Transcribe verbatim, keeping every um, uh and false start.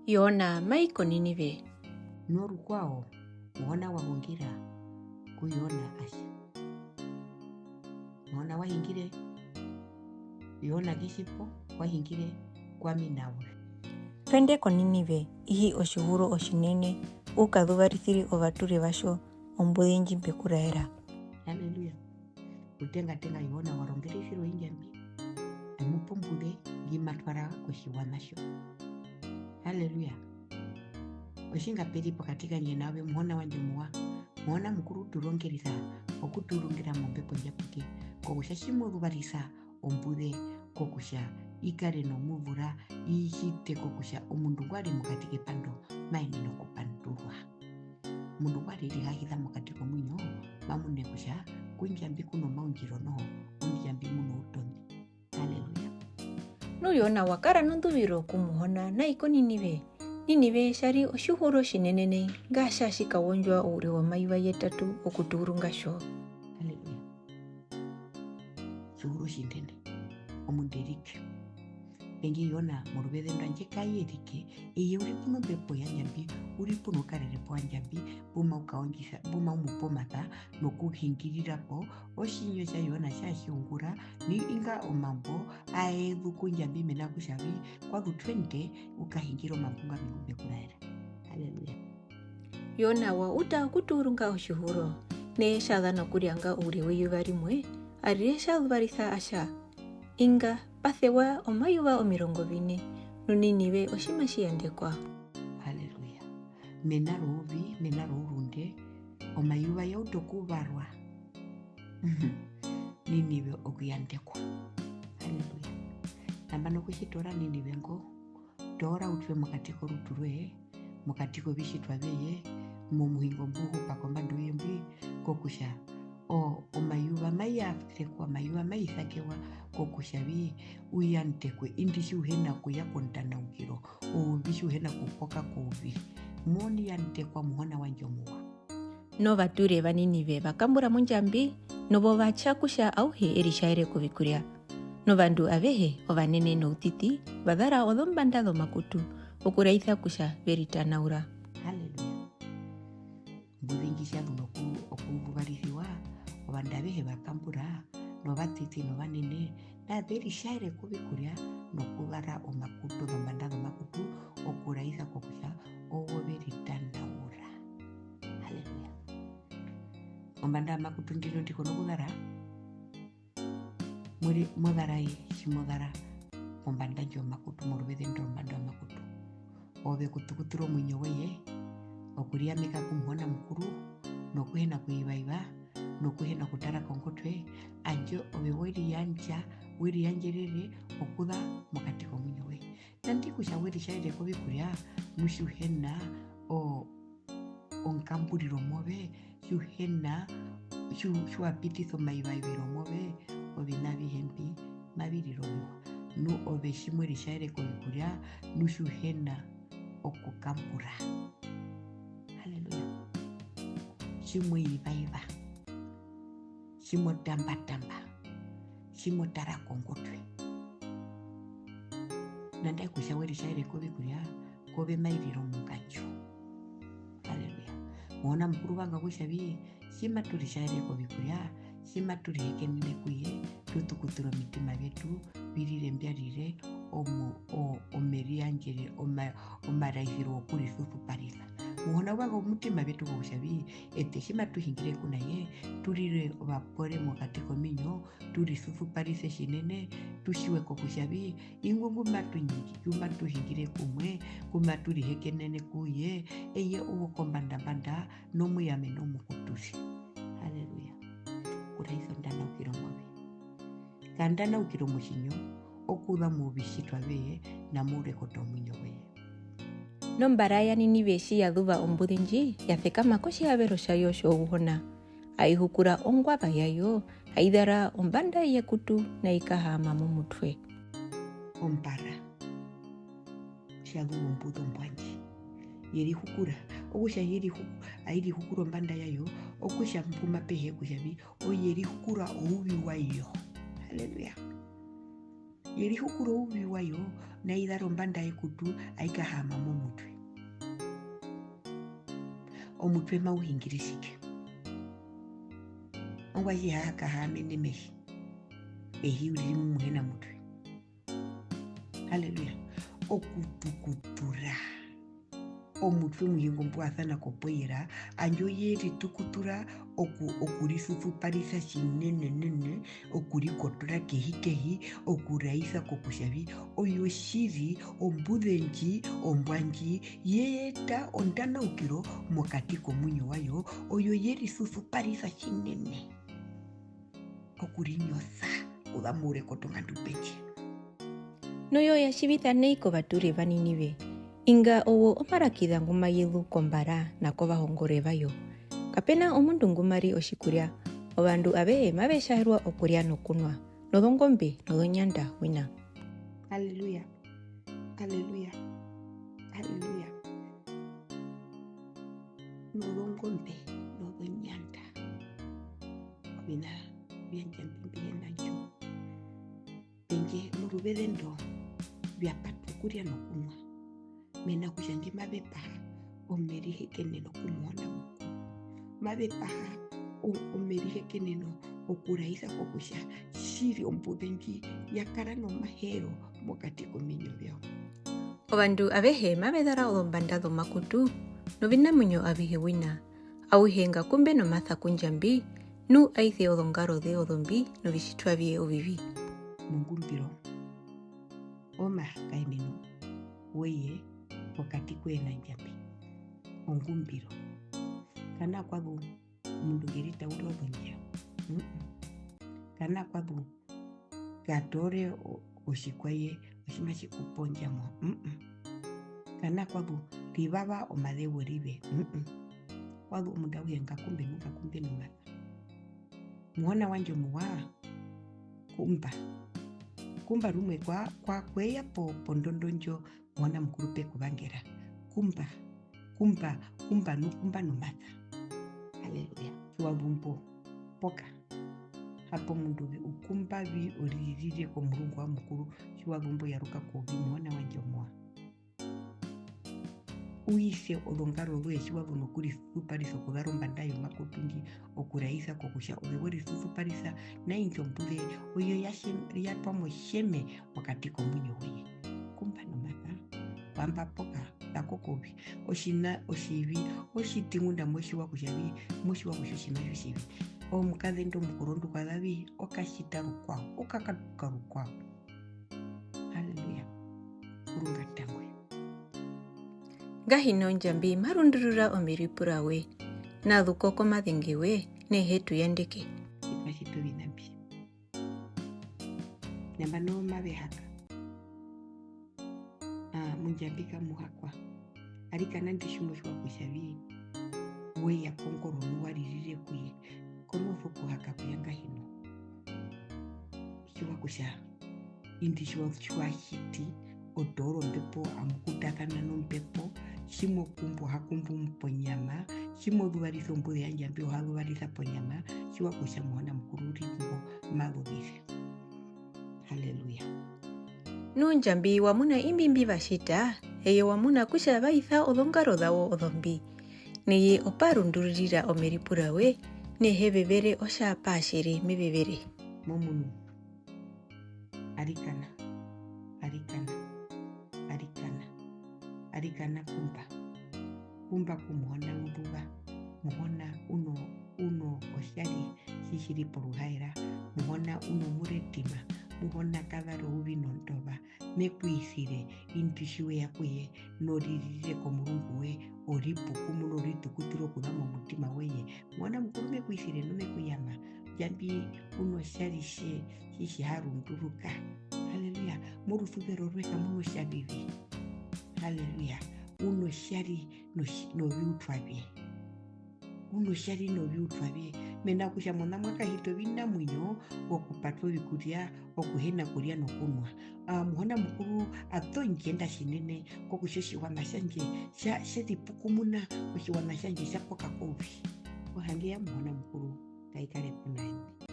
Jona ma i koNinive. Norukwao, Muhona wa hungira ku Jona a tja. Muhona wa hingire Jona ke tji po, wa hingire kwami na ove. Twende koNinive, ihi otjihuro otjinene, u kazuvarisire ovature vatjo ombuze ndji mbe ku raera. Haleluya. Rutengatenga Jona wa rongerisirwa i Ndjambi, a mupa ombuze ndji ma twara kotjiwaṋa tjo. Haleluya. Otjingaperi pokati kandje na ove, Muhona wandje omuwa, Muhona Mukuru, tu rongerisa okutuurungira mOmbepo Ndjapuke, kokutja tji mo zuvarisa ombuze kokutja i kare nomuvura, i tjite kokutja omundu ngwa ri mokati kepando ma yenene okupandurwa. Omundu ngwa ri e rihahiza mokati komuinyo, ma mune kutja ku Ndjambi ku nomaundjiro noho, ku Ndjambi mu noutongi. Haleluya. Nu Jona wa kara nonduviro ku Muhona na i koNinive. Ninive tja ri otjihuro tjinene nai, nga tja tji kawondjwa oure womayuva yetatu okutuurunga tjo. Haleluya. Otjihuro tjinene, omundu erike. Pendje Jona moruveze ndwandje ka ye erike, eye u ri pu nOmbepo ya Ndjambi, u ri pu noukarerepo wa Ndjambi, mbu mau kaondjisa, mbu mau mu pa omasa nokuhingirira po. Otjinyo tja Jona tja tji ungura, nu inga omambo aye zu ku Ndjambi mena rokutja vi, kwa zu twende u kahingire omambo nga mbi mbe ku raera. Haleluya. Jona wa uta okutuurunga otjihuro, neye tja za nokuryanga oure weyuva rimwe, arire tja zuvarisa a tja, inga, pa sewa omayuva omirongo vine, nu Ninive otji matji yandekwa. Haleluya. Mena rouvi, mena rourunde, omayuva ya uta okuvarwa. Ninive okuyandekwa. Haleluya. Nambano kutja toora Ninive ngo, toora u twe mokati korutu rwoye, mokati kovitjitwa vyoye, momuhingo mbu hupa kombanda youye mbwi, kokutja o-, omayuva mai yasekwa, omayuva mai sakewa, kokutja vi u yandekwe, indi tji u hi na kuya kondanaukiro, ouvi tji u hi na kupoka kouvi. Mo yandekwa, Muhona wandje omuwa. Novature va Ninive va kambura mu Ndjambi, nowo va tja kutja auhe e ritjaere kovikurya. Novandu avehe, ovanene noutiti, va zara ozombanda zomakutu, okuraisa kutja ve ritanaura. Haleluya. Mbuze ndji tja zu noku-, okuzuvarisiwa, ovandu avehe va kambura, novatiti novanene, nave ritjaere kovikurya nokuzara omakutu, ozombanda zomakutu, okuraisa kokutja owo ve ritanaura. Haleluya. Ombanda yomakutu ndino ndi ko na okuzara, mo ri-, mo zara ye, tji mo zara pombanda ndjo yomakutu, moruveze ndo rombanda yomakutu. Ove okutukutura omuinyo woye, okuriyameka ku Muhona Mukuru, nokuhena kuivaiva, nokuhena kutara kongotwe, handje ove we riyandja, we riyandjerere okuza mokati komuinyo woye. Nandi kutja we ritjaere kovikurya, nu tji u hena o-, ongamburiro move, tji u hena, tji u-, tji wa pitisa omaivaiviro move, oviṋa avihe mbi mavi riroviwa. Nu ove tji mo ritjaere kovikurya, nu tji u hena okukambura. Haleluya. Tji mo ivaiva, tji mo tambatamba, tji mo tara kongotwe. Nandae kutja we ritjaere kovikurya, kove mai rire omungandjo. Haleluya. Muhona Mukuru u vanga kutja vi, tji matu ritjaere kovikurya, tji matu rihekenene ku ye, tu tukuture omitima vyetu, vi rire mbya rire omu-, o-, omeriyandjere-, oma-, omaraisiro wokurisusuparisa. Muhona u vanga omitima vyetu kokutja vi, eṱe tji matu hingire ku na ye, tu rire ovapore mokati kominyo, tu risusuparise tjinene, tu tjiwe kokutja vi, ingwi ngu matu nyiki-, ngu matu hingire kumwe, ngu matu rihekenene ku ye, eye owokombandambanda, nomuyame nomukutuse. Haleluya. Kuraisa ondanaukiro move. Kandanaukiro motjinyo, okuza movitjitwa vyoye, na mourekoto womuinyo woye. Nombara ya Ninive tji ya zuva ombuze ndji, ya sekama kotjihavero tjayo tjouhona. Ai hukura ongwava yayo, ai zara ombanda yekutu, nai kahaama momutwe. Ombara tja zuva ombuze ombwa ndji, ye rihukura, okutja ye rihu-, ai rihukura ombanda yayo, okutja pu mape hee kutja vi, oye rihukura ouvi wayo. Haleluya. ye rihukura ouvi wayo, nai zara ombanda yekutu, ai kahaama momutwe. Omutwe mau hingire tjike? Ongwaye tji ha kahaamene mehi, ehi uriri mu mu hena mutwe. Haleluya. Okutukutura. Omutwe omuhingo mbu wa sana kopoyera, handje oye ritukutura oku-, okurisusuparisa tjinenenene, okurikotora kehi kehi, okuraisa kokutja vi, oyo tjiri ombuze ndji ombwa ndji ye eta ondanaukiro mokati komuinyo wayo, oyo ye risusuparisa tjinene okurinyosa kuza moure kotongandu pendje. Noyo ya tjivisa nai kovature va Ninive, inga owo omarakiza ngu maye zu kombara na kovahongore vayo. Kape na omundu ngu ma ri otjikurya, ovandu avehe mave tjaerwa okurya nokunwa, nozongombe nozonyanda wina. Haleluya, haleluya, haleluya. Nozongombe nozonyanda. Oviṋa vya Ndjambi mbi hi na ndjo. Pendje moruveze ndo vya pata okurya nokunwa. Mena kutja ndji mave paha omerihekeneno ku Muhona Mukuru. Mave paha o-, omerihekeneno okuraisa kokutja tjiri ombuze ndji ya kara nomaheero mokati komiinyo vyawo. Ovandu avehe mave zara ozombanda zomakutu, novinamuinyo avihe wina. Auhe nga kumbe nomasa ku Ndjambi, nu a ise ozongaro ze ozombi novitjitwa vye ovivi. Mongumbiro, omahakaeneno woye pokati koye na Ndjambi. Ongumbiro. Kana kwa zu omundu nge ritaurira ozondjira. Mm-mm. Kana kwa zu ka toore o-, otjikwaye otji matji ku pe ondjamo. Mm-mm. Kana kwa zu rivava omazeu worive. Mm-mm. Kwa zu omundu auhe nga kumbe nu nga kumbe nomasa. Muhona wandje omuwa, kumba. Kumba rumwe kwa, kwa kweya po, pondondo ndjo Muhona Mukuru pe ku vangera. Kumba, kumba, kumba nu kumba nomasa. Haleluya. Tji wa zu mbo, poka. Hapo omundu vi, u kumba vi oririre komurungu wa Mukuru, tji wa zu mbo yaruka kouvi Muhona wandje omuwa. U ise ozongaro zoye tji wa zu nokurisusuparisa okuzara ombanda yomakutu ndji, okuraisa kokutja ove we risusuparisa, nai ndjo ombuze oyo ya tje-, ya twa mo otjeme mokati komuinyo woye. Kumba nomasa, kwamba poka, za ko kouvi. Otjiṋa otjivi, otjiti ngunda mo tjiwa kutja vi, mo tjiwa kutja otjiṋa tjo tjivi. Omukazendu omukorondu kwa za vi, o katjita rukwao, o kakatuka rukwao. Haleluya. Kurunga tangwe. Ngahino Ndjambi ma rundurura omeripura we, na zu ko komazenge we, ne he tu yandeke. Tji twa tjiti oviṋa mbi. Nambano mave haka. Ah, mu Ndjambi kamu hakwa. Arikana indi tji mo tjiwa kutja vi, we ya kongoro nu wa ririre ku ye, ko no sokuhaka ku ya ngahino. Tjiwa kutja indi tji wa-, tji wa tjiti, o toora ombepo, amu kutasana nombepo, tji mo kumbu, o ha kumbu ponyama, tji mo zuvarisa ombuze ya Ndjambi, o ha zuvarisa ponyama, tjiwa kutja Muhona Mukuru u ri mbo, ma zuvise. Haleluya. Nu Ndjambi wa muna imbi mbi va tjita, eye wa muna kutja va isa ozongaro zawo ozombi. Neye opa rundururira omeripura we, ne he vevere otja pa tjere me vevere. Momunu. Arikana, arikana, arikana, arikana kumba. Kumba ku Muhona wonguva. Muhona u no, u no otjari tji tji ri poruhaera. Muhona u nomuretima. Muhona ka zara ouvi nondova. Me ku isire, indi tji we ya ku ye, no ririre komurungu we, o ripukumuna, o ritukutura okuza momutima woye. Muhona Mukuru me ku isire nu me ku yama. Ndjambi u notjari tje, tji tji ha runduruka. Haleluya. Morusuvero rwe kamu na otjavivi. Haleluya. U notjari notji-, noviutwa vye. U notjari noviutwa vye. Mena rokutja mona mwa kahita ovinamuinyo, okupata ovikurya, okuhena kurya nokunwa. Ah, Muhona Mukuru a tu ondjenda tjinene kokutja otjiwaṋa tjandje tja, tje ripukumuna, otjiwaṋa tjandje tja poka kouvi. Ohange ya Muhona Mukuru kai kare pu na eṋe.